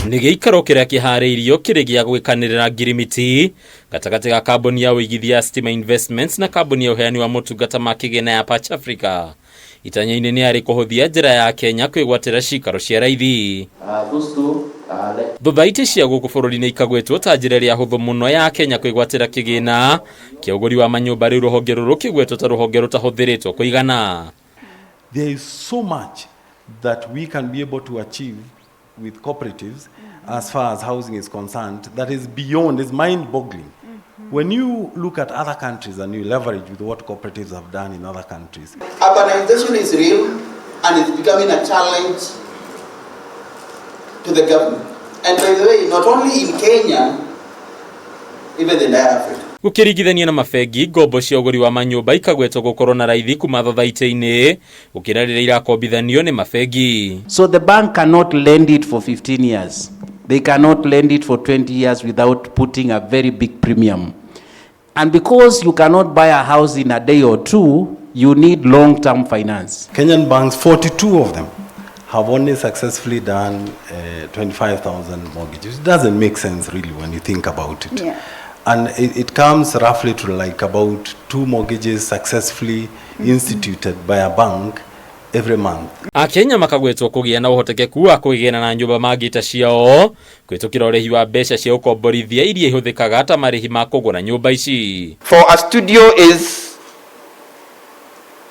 Nĩ gĩikaro kĩrĩa kĩharĩirio kĩrĩ gĩa gwĩkanĩrĩra ngirimiti gatagatĩ ga kambuni ya ũigithia ya Stima Investments na kambuni ya ũheani wa motungata ma kĩgĩna ya Patch Africa. Itanya-inĩ nĩ arĩ kũhũthia njĩra ya Kenya kwĩgwatĩra cikaro cia raithi. Thothaitĩ cia gũkũ bũrũri-inĩ ikagwetwo ta njĩra ĩrĩa hũthũ mũno ya Kenya kwĩgwatĩra kĩgĩna kĩa ũgũri wa manyũmba, rĩu rũhonge rũrũ rũkĩgwetwo ta rũhonge rũtahũthĩrĩtwo kũigana. There is so much that we can be able to achieve with cooperatives as far as housing is concerned that is beyond, is mind-boggling. When you look at other countries and you leverage with what cooperatives have done in other countries. Urbanization is real and it's becoming a challenge to the government. And by the way, not only in Kenya, even the entire Africa. Gũkĩringithanio na mabengi, ngombo cia ũgũri wa manyũmba ikagwetwo gũkorwo na raithi kuma thothaitĩ-inĩ gũkĩra rĩrĩa irakombithanio nĩ mabengi. So the bank cannot lend it for 15 years. They cannot lend it for 20 years without putting a very big premium. And because you cannot buy a house in a day or two, you need long-term finance. Kenyan banks, 42 of them, have only successfully done 25,000 mortgages. It doesn't make sense really when you think about it. And it comes roughly to like about 2 mortgages successfully instituted by a bank every month. Akenya makagwetwo kũgĩa na ũhotekeku wa kwĩgĩra na nyũmba mangĩta ciao kwĩtũkĩra ũrĩhi wa mbeca cia ũkomborithia iria ihũthĩkaga ta marĩhi ma kũgũra nyũmba ici. For a studio is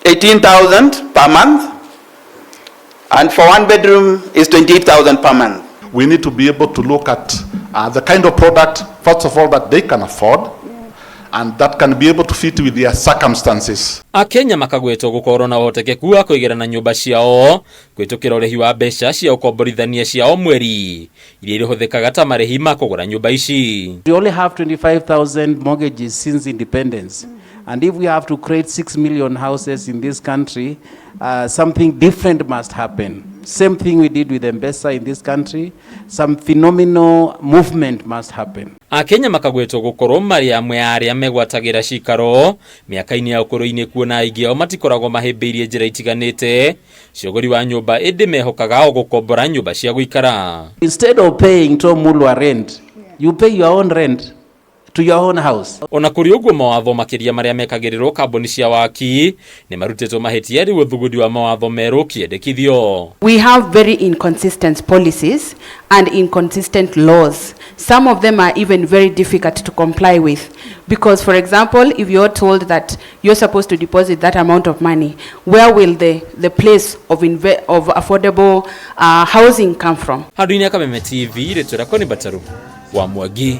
18,000 per month, and for one bedroom is 28,000 per month. We need to be able to look at the kind of product, first of all, that they can afford, and that can be able to fit with their circumstances. Akenya makagwetwo gũkorwo na ũhotekeku wa kwĩgĩra na nyũmba ciao kwĩtũkĩra ũrĩhi wa mbeca cia ũkomborithania cia o mweri iria irĩhũthĩkaga ta marĩhi ma kũgũra nyũmba ici. We only have 25,000 mortgages since independence. And if we have to create 6 million houses in this country, something different must happen. Same thing we did with M-Pesa in this country. Some phenomenal movement must happen. Akenya makagwetwo gũkorwo marĩ amwe a arĩa megwatagĩra cikaro mĩaka-inĩ ya ũkũrũ-inĩ, kuona aingĩ ao matikoragwo mahĩmbĩirie njĩra itiganĩte cia ũgũri wa nyũmba, ĩndĩ mehokaga o gũkombora nyũmba cia gũikara. Instead of paying Tom Mulwa rent, you pay your own rent to your own house. Ona kũrĩ ũguo, mawatho makĩria marĩa mekagĩrĩrwo kambuni cia waki nĩ marutĩtwo mahĩtia, rĩu ũthugudi wa mawatho merũ ũkĩendekithio. We have very inconsistent policies and inconsistent laws. Some of them are even very difficult to comply with. Because, for example, if you're told that you're supposed to deposit that amount of money, where will the place of affordable housing come from? Handũ-inĩ ya Kameme TV, rĩtwa rĩakwa nĩ Bataru wa Mwangi.